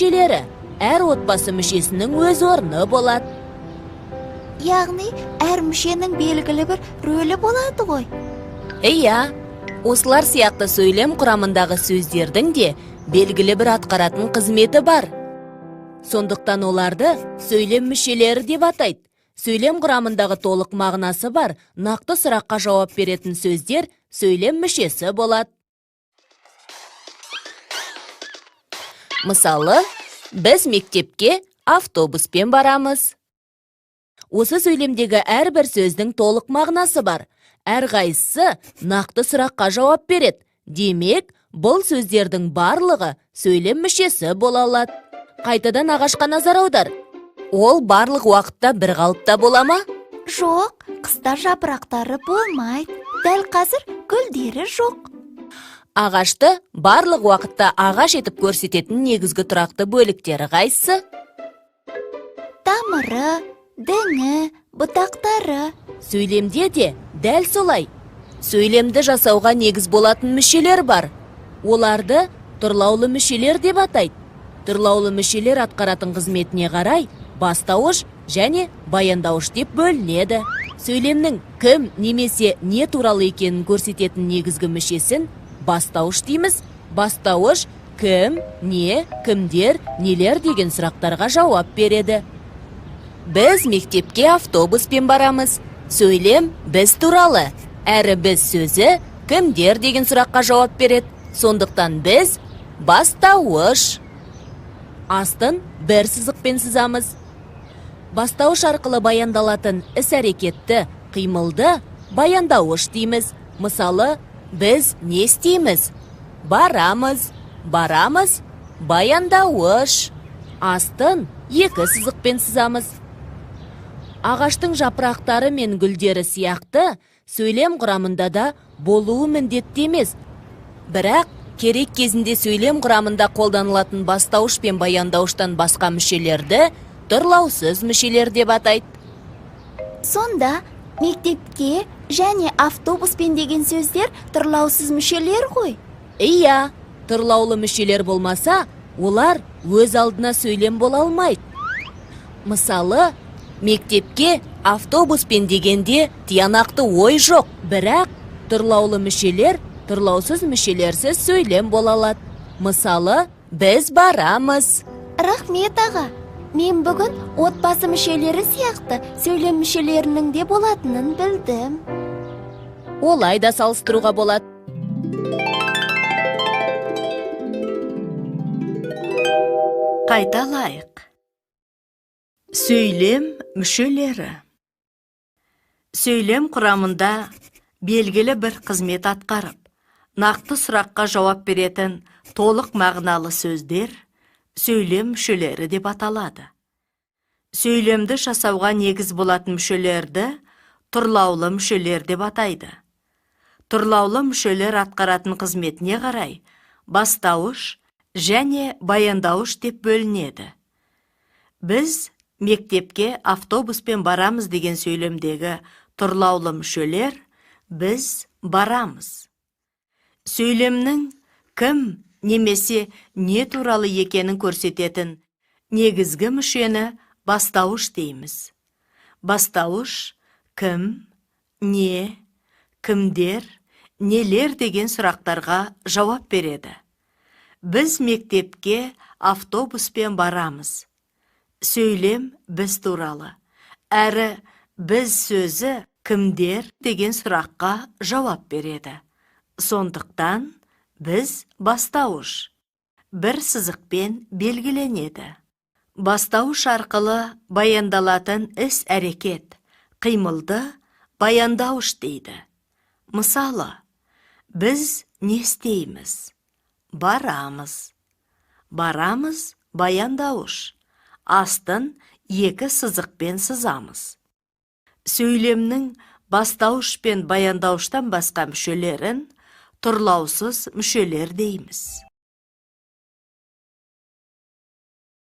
Мүшелері. Әр отбасы мүшесінің өз орны болады. Яғни әр мүшенің белгілі бір рөлі болады ғой. Иә, осылар сияқты сөйлем құрамындағы сөздердің де белгілі бір атқаратын қызметі бар. Сондықтан оларды сөйлем мүшелері деп атайды. Сөйлем құрамындағы толық мағынасы бар, нақты сұраққа жауап беретін сөздер сөйлем мүшесі болады. Мысалы, біз мектепке автобуспен барамыз. Осы сөйлемдегі әрбір сөздің толық мағынасы бар. Әрқайсысы нақты сұраққа жауап береді. Демек, бұл сөздердің барлығы сөйлем мүшесі бола алады. Қайтадан ағашқа назар аудар. Ол барлық уақытта бір қалыпта бола ма? Жоқ, қыста жапырақтары болмайды. Дәл қазір гүлдері жоқ. Ағашты барлық уақытта ағаш етіп көрсететін негізгі тұрақты бөліктері қайсысы? Тамыры, діңі, бұтақтары. Сөйлемде де дәл солай. Сөйлемді жасауға негіз болатын мүшелер бар. Оларды тұрлаулы мүшелер деп атайды. Тұрлаулы мүшелер атқаратын қызметіне қарай бастауыш және баяндауыш деп бөлінеді. Сөйлемнің кім немесе не туралы екенін көрсететін негізгі мүшесін бастауыш дейміз. Бастауыш кім, не, кімдер, нелер деген сұрақтарға жауап береді. Біз мектепке автобуспен барамыз. Сөйлем біз туралы. Әрі біз сөзі кімдер деген сұраққа жауап береді. Сондықтан біз бастауыш. Астын бір сызықпен сызамыз. Бастауыш арқылы баяндалатын іс-әрекетті, қимылды баяндауыш дейміз. Мысалы, біз не істейміз? Барамыз, барамыз, баяндауыш. Астын екі сызықпен сызамыз. Ағаштың жапырақтары мен гүлдері сияқты сөйлем құрамында да болуы міндетті емес. Бірақ керек кезінде сөйлем құрамында қолданылатын бастауыш пен баяндауыштан басқа мүшелерді тұрлаусыз мүшелер деп атайды. Сонда мектепке және автобуспен деген сөздер тұрлаусыз мүшелер ғой? Иә, тұрлаулы мүшелер болмаса, олар өз алдына сөйлем бола алмайды. Мысалы, мектепке автобуспен дегенде тиянақты ой жоқ, бірақ тұрлаулы мүшелер тұрлаусыз мүшелерсіз сөйлем бола алады. Мысалы, біз барамыз. Рахмет, аға. Мен бүгін отбасы мүшелері сияқты сөйлем мүшелерінің де болатынын білдім. Олай да салыстыруға болады. Қайталайық. Сөйлем мүшелері. Сөйлем құрамында белгілі бір қызмет атқарып, нақты сұраққа жауап беретін толық мағыналы сөздер сөйлем мүшелері деп аталады. Сөйлемді жасауға негіз болатын мүшелерді тұрлаулы мүшелер деп атайды. Тұрлаулы мүшелер атқаратын қызметіне қарай бастауыш және баяндауыш деп бөлінеді. Біз мектепке автобуспен барамыз деген сөйлемдегі тұрлаулы мүшелер біз барамыз. Сөйлемнің кім немесе не туралы екенін көрсететін негізгі мүшені бастауыш дейміз. Бастауыш кім, не, кімдер, нелер деген сұрақтарға жауап береді. Біз мектепке автобуспен барамыз. Сөйлем біз туралы. Әрі біз сөзі кімдер деген сұраққа жауап береді. Сондықтан біз бастауыш. Бір сызықпен белгіленеді. Бастауыш арқылы баяндалатын іс-әрекет, қимылды баяндауыш дейді. Мысалы, біз не істейміз? Барамыз. Барамыз баяндауыш. Астын екі сызықпен сызамыз. Сөйлемнің бастауыш пен баяндауыштан басқа мүшелерін тұрлаусыз мүшелер дейміз.